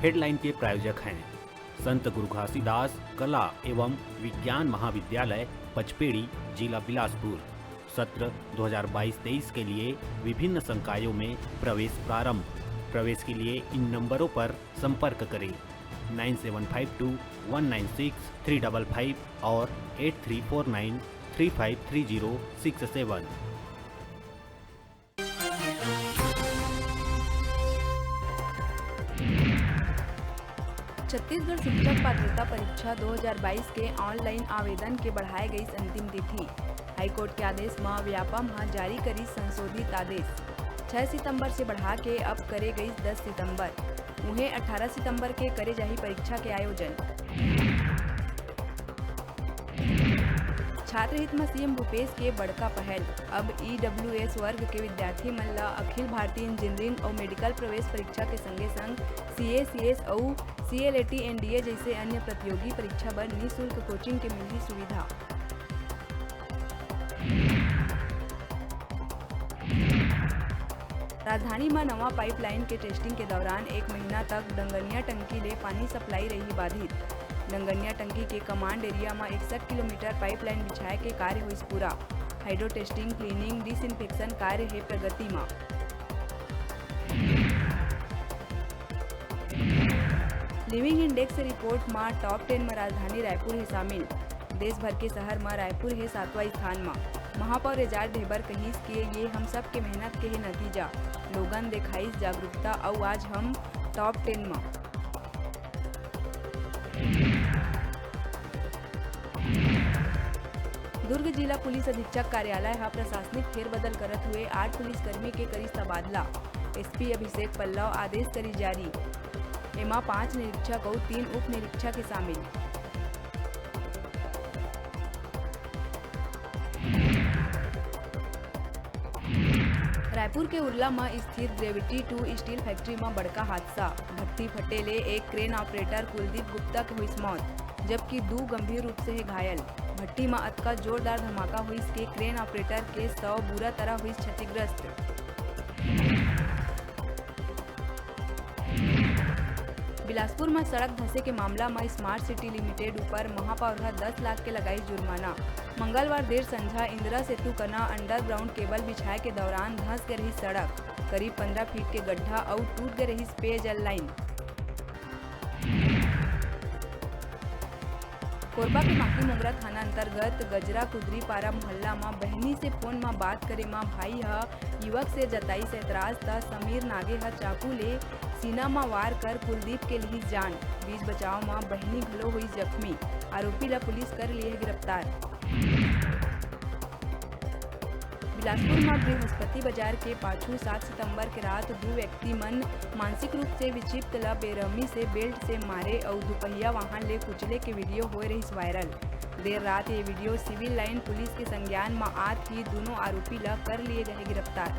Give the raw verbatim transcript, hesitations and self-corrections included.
Headline के प्रायोजक हैं संत गुरु घासीदास कला एवं विज्ञान महाविद्यालय पचपेड़ी, जिला बिलासपुर। सत्र दो हज़ार बाईस तेईस के लिए विभिन्न संकायों में प्रवेश प्रारंभ। प्रवेश के लिए इन नंबरों पर संपर्क करें, nine seven five two one nine six three double five और eight three four nine three five three zero six seven. Chhattisgarh शिक्षक पात्रता परीक्षा दो हज़ार बाईस के ऑनलाइन आवेदन के बढ़ाए गईस अंतिम तिथि। हाईकोर्ट के आदेश म व्यापम ह जारी करिस संशोधित आदेश। छह सितंबर से बढ़ा के अब करे गईस दस सितंबर। उहें, अठारह सितंबर के करे जाही परीक्षा के आयोजन। छात्र हित म सीएम भूपेश के बड़का पहल। अब ईडब्ल्यूएस वर्ग के विद्यार्थी मन ल अखिल भारतीय इंजीनियरिंग अउ मेडिकल प्रवेश परीक्षा के संगे संग सीए, सीएस अउ सीएलएटी, एनडीए जइसे अन्य प्रतियोगी परीक्षा बर निशुल्क कोचिंग के मिलही सुविधा। राजधानी म नवा पाइपलाइन के टेस्टिंग के दौरान एक महीना तक डंगनिया टंकी ले पानी सप्लाई रही बाधित। डंगनिया टंकी के कमांड एरिया म इकसठ किलोमीटर पाइपलाइन बिछाए के कार्य होइस पूरा। हाइड्रो टेस्टिंग, क्लीनिंग, डिसइंफेक्शन कार्य हे प्रगति म। लिविंग इंडेक्स रिपोर्ट म टॉप टेन म राजधानी रायपुर हे शामिल। देश भर के शहर म रायपुर हे सातवां स्थान म। महापौर एजाज ढेबर कहिस के ये हम सब के मेहनत के हे नतीजा। लोगन देखाइस जागरूकता अउ आज हम टॉप टेन म। दुर्ग जिला पुलिस अधीक्षक कार्यालय ह प्रशासनिक फेरबदल करत हुए आठ पुलिसकर्मी के करिस तबादला। एसपी अभिषेक पल्लव आदेश करिस जारी। एमा पांच निरीक्षक अउ तीन उप निरीक्षक हे शामिल। रायपुर के उरला म स्थित ग्रेविटी टू स्टील फैक्ट्री म बड़का हादसा। भट्ठी फटे ले एक क्रेन ऑपरेटर कुलदीप गुप्ता के होइस मौत, जबकि दू गंभीर रूप से हे घायल। भट्ठी म अतका जोरदार धमाका होइस के क्रेन ऑपरेटर के शव बुरा तरह होइस क्षतिग्रस्त। बिलासपुर म सड़क धंसे के मामला म स्मार्ट सिटी लिमिटेड ऊपर महापौर ह दस लाख के लगाइस जुर्माना। मंगलवार देर संझा इंदिरा सेतु कना अंडरग्राउंड केबल बिछाए के दौरान धंस गे रहिस सड़क, करीब पंद्रह फीट के गड्ढा अउ टूट गे रहिस पेयजल लाइन। कोरबा के बांकी मोंगरा थाना अंतर्गत गजरा कुदरी पारा मोहल्ला म बहिनी से फोन म बात करे म भाई ह युवक से जताइस ऐतराज, त समीर नागे ह चाकू ले सीना म वार कर कुलदीप के लिहिस जान। बीच बचाव म बहिनी घलो होइस जख्मी। आरोपी ल पुलिस कर लिए हे गिरफ्तार। बिलासपुर म बृहस्पति बाजार के पाछू सात सितंबर के रात दू व्यक्ति मन मानसिक रूप से विक्षिप्त ल बेरहमी से बेल्ट से मारे अउ दुपहिया वाहन ले कुचले के वीडियो होए रहिस वायरल। देर रात ये वीडियो सिविल लाइन पुलिस के संज्ञान म आत ही दूनों आरोपी ल कर लिए गए गिरफ्तार।